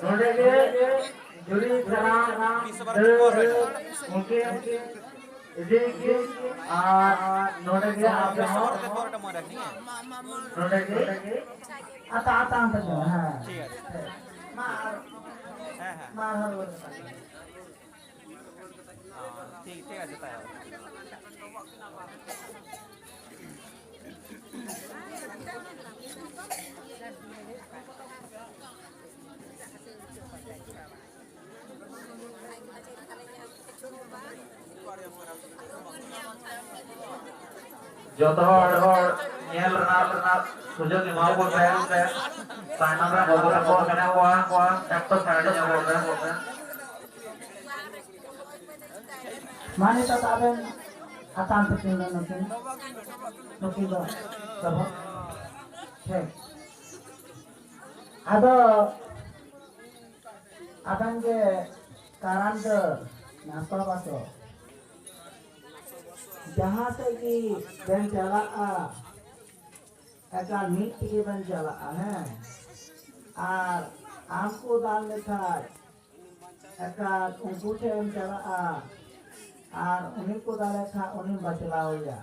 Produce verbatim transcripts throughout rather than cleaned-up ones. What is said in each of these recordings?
ᱱᱚᱰᱮ ᱜᱮ ᱡᱩᱨᱤ ᱥᱟᱞᱟᱜ ᱰᱟᱹᱨ ᱩᱱᱠᱤᱱ ᱤᱫᱤ ᱠᱤᱱ ᱟᱨ ᱱᱚᱰᱮ ᱜᱮ ᱟᱯᱮ ᱦᱚᱸ ᱱᱚᱰᱮ ᱜᱮ ᱟᱛᱟ ᱟᱛᱟ ᱟᱛᱟ ᱦᱮᱸ᱾ ᱢᱟ ᱟᱨ ᱢᱟ ᱟᱨ ᱴᱷᱤᱠ, ᱴᱷᱤᱠ ᱟᱪᱷᱮ, ᱛᱟᱭᱚᱢ᱾ ᱡᱚᱛᱚ ᱦᱚᱲ, ᱦᱚᱲ ᱧᱮᱞ ᱨᱮᱱᱟᱜ, ᱨᱮᱱᱟᱜ ᱥᱩᱡᱳᱜᱽ ᱮᱢᱟ ᱠᱚ ᱯᱮ᱾ ᱛᱟᱭᱱᱚᱢ ᱨᱮ ᱵᱟᱹᱵᱩ ᱛᱟᱠᱚ ᱢᱮᱱᱟᱜ ᱠᱚᱣᱟ, ᱮᱠᱴᱩ side ᱧᱚᱜᱚᱜ ᱯᱮ᱾ ᱢᱟ ᱱᱤᱛᱚᱜ ᱫᱚ ᱟᱵᱮᱱ ᱦᱟᱛᱟᱢ ᱛᱟᱹᱠᱤᱱ ᱫᱚ ᱱᱩᱠᱤᱱ, ᱱᱩᱠᱤᱱ ᱫᱚ ᱛᱟᱵᱚ᱾ ᱴᱷᱤᱠ᱾ ᱟᱫᱚ ᱟᱵᱮᱱ ᱜᱮ ᱠᱟᱨᱟᱢ ᱫᱚ ᱱᱟᱥᱚ ᱵᱟᱥᱚ᱾ ᱡᱟᱦᱟᱸ ᱥᱮᱫ ᱜᱮ ᱵᱮᱱ ᱪᱟᱞᱟᱜᱼᱟ, ᱮᱠᱟᱞ ᱢᱤᱫ ᱛᱮᱜᱮ ᱵᱮᱱ ᱪᱟᱞᱟᱜᱼᱟ, ᱦᱮᱸ᱾ ᱟᱨ ᱟᱢ ᱠᱚ ᱫᱟᱞ ᱞᱮᱠᱷᱟᱡ ᱮᱠᱟᱞ ᱩᱱᱠᱩ ᱴᱷᱮᱱ ᱮᱢ ᱪᱟᱞᱟᱜᱼᱟ, ᱟᱨ ᱩᱱᱤ ᱠᱚ ᱫᱟᱞᱮ ᱠᱷᱟᱡ ᱩᱱᱤᱢ ᱵᱟᱪᱞᱟᱣ ᱮᱭᱟ,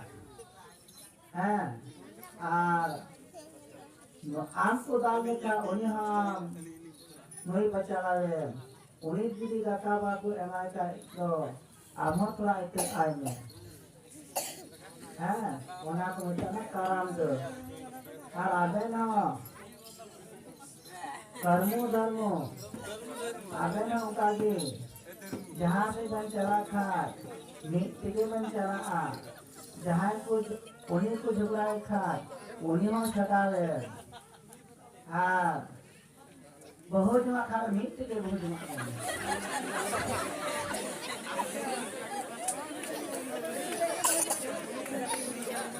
ᱦᱮᱸ᱾ ᱟᱨ ᱟᱢ ᱠᱚ ᱫᱟᱞ ᱞᱮᱠᱷᱟᱡ ᱩᱱᱤ ᱦᱚᱸ ᱱᱩᱭ ᱵᱟᱪᱞᱟᱣ ᱮᱢ, ᱩᱱᱤ ᱡᱩᱫᱤ ᱫᱟᱠᱟ ᱵᱟᱠᱚ ᱮᱢᱟᱭ ᱠᱷᱟᱡ ᱫᱚ ᱟᱨᱦᱚᱸ ᱛᱷᱚᱲᱟ ᱤᱛᱟᱹ ᱟᱭ ᱢᱮ᱾ ᱦᱮᱸ, ᱚᱱᱟ ᱠᱚ ᱢᱮᱛᱟᱜ ᱠᱟᱱᱟ ᱠᱟᱨᱟᱢ ᱫᱟᱹᱲ᱾ ᱟᱨ ᱟᱵᱮᱱ ᱦᱚᱸ ᱠᱟᱹᱨᱢᱩ ᱫᱷᱟᱨᱢᱩ, ᱟᱵᱮᱱ ᱦᱚᱸ ᱚᱱᱠᱟ ᱜᱮ ᱡᱟᱦᱟᱸ ᱥᱮᱫ ᱵᱮᱱ ᱪᱟᱞᱟᱜ ᱠᱷᱟᱡ ᱢᱤᱫ ᱛᱮᱜᱮ ᱵᱮᱱ ᱪᱟᱞᱟᱜᱼᱟ᱾ ᱡᱟᱦᱟᱸᱭ ᱠᱚ, ᱩᱱᱤ ᱠᱚ ᱡᱷᱚᱜᱽᱲᱟᱭ ᱠᱷᱟᱡ ᱩᱱᱤ ᱦᱚᱸ ᱪᱷᱟᱰᱟᱣ ᱮᱢ᱾ ᱟᱨ ᱵᱟᱹᱦᱩ ᱡᱚᱝᱟᱜ ᱠᱷᱟᱱ ᱢᱤᱫ ᱛᱮᱜᱮ ᱵᱟᱹᱦᱩ ᱡᱚᱝᱟᱜ ᱠᱟᱱᱟ᱾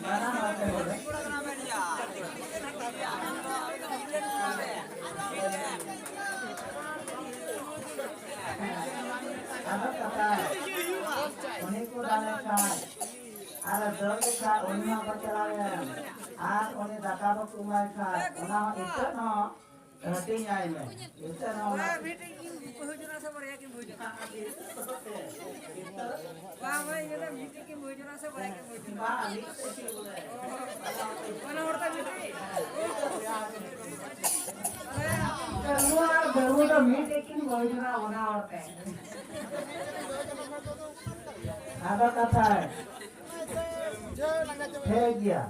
ᱢᱟᱱᱟ ᱵᱟᱨ ᱯᱮ ᱦᱚᱲ᱾ ᱟᱫᱚ ᱠᱟᱛᱷᱟ, ᱩᱱᱤ ᱠᱚ ᱫᱟᱞᱮ ᱠᱷᱟᱱ ᱟᱨ ᱫᱟᱹᱲ ᱞᱮᱠᱷᱟᱱ ᱩᱱᱤ ᱦᱚᱸ ᱵᱟᱪᱞᱟᱣ ᱮᱱ᱾ ᱟᱨ ᱩᱱᱤ ᱫᱟᱠᱟ ᱵᱟᱠᱚ ᱮᱢᱟᱭ ᱠᱷᱟᱱ ᱚᱱᱟ ᱦᱚᱸ ᱤᱛᱟᱹ ᱦᱚᱸ ᱦᱟᱹᱴᱤᱧ ᱟᱭ ᱢᱮ᱾ ᱤᱛᱟᱹ ᱱᱚᱣᱟ ᱵᱟᱝ, ᱢᱤᱫᱴᱮᱡ ᱠᱤᱱ ᱵᱟᱹᱦᱩ ᱡᱚᱱᱟ ᱥᱮ ᱵᱟᱨᱭᱟ ᱠᱤᱱ ᱵᱟᱹᱦᱩ ᱡᱚᱱᱟ? ᱵᱟᱝ, ᱵᱟᱝ, ᱤᱧ ᱢᱮᱱᱫᱟ ᱢᱤᱫᱴᱮᱡ ᱠᱤᱱ ᱵᱟᱹᱦᱩ ᱡᱚᱱᱟ ᱥᱮ ᱵᱟᱨᱭᱟ ᱠᱤᱱ ᱵᱟᱹᱦᱩ ᱡᱚᱱᱟ? ᱵᱟᱝ, ᱢᱤᱫᱴᱮᱡ ᱠᱤᱱ ᱵᱚᱞᱮ᱾ ᱚᱱᱟ ᱦᱚᱲ ᱛᱟᱭ ᱢᱤᱫᱴᱮᱡ᱾ ᱱᱚᱣᱟ ᱵᱟᱹᱦᱩ ᱫᱚ ᱢᱤᱫᱴᱮᱡ ᱠᱤᱱ ᱵᱟᱹᱦᱩ ᱡᱚᱱᱟ, ᱚᱱᱟ ᱦᱚᱲ ᱛᱮ᱾ ᱟᱫᱚ ᱠᱟᱛᱷᱟ ᱴᱷᱤᱠ ᱜᱮᱭᱟ᱾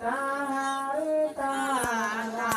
ᱛᱟᱦᱟᱨᱮ ᱛᱟᱦᱟᱨᱟ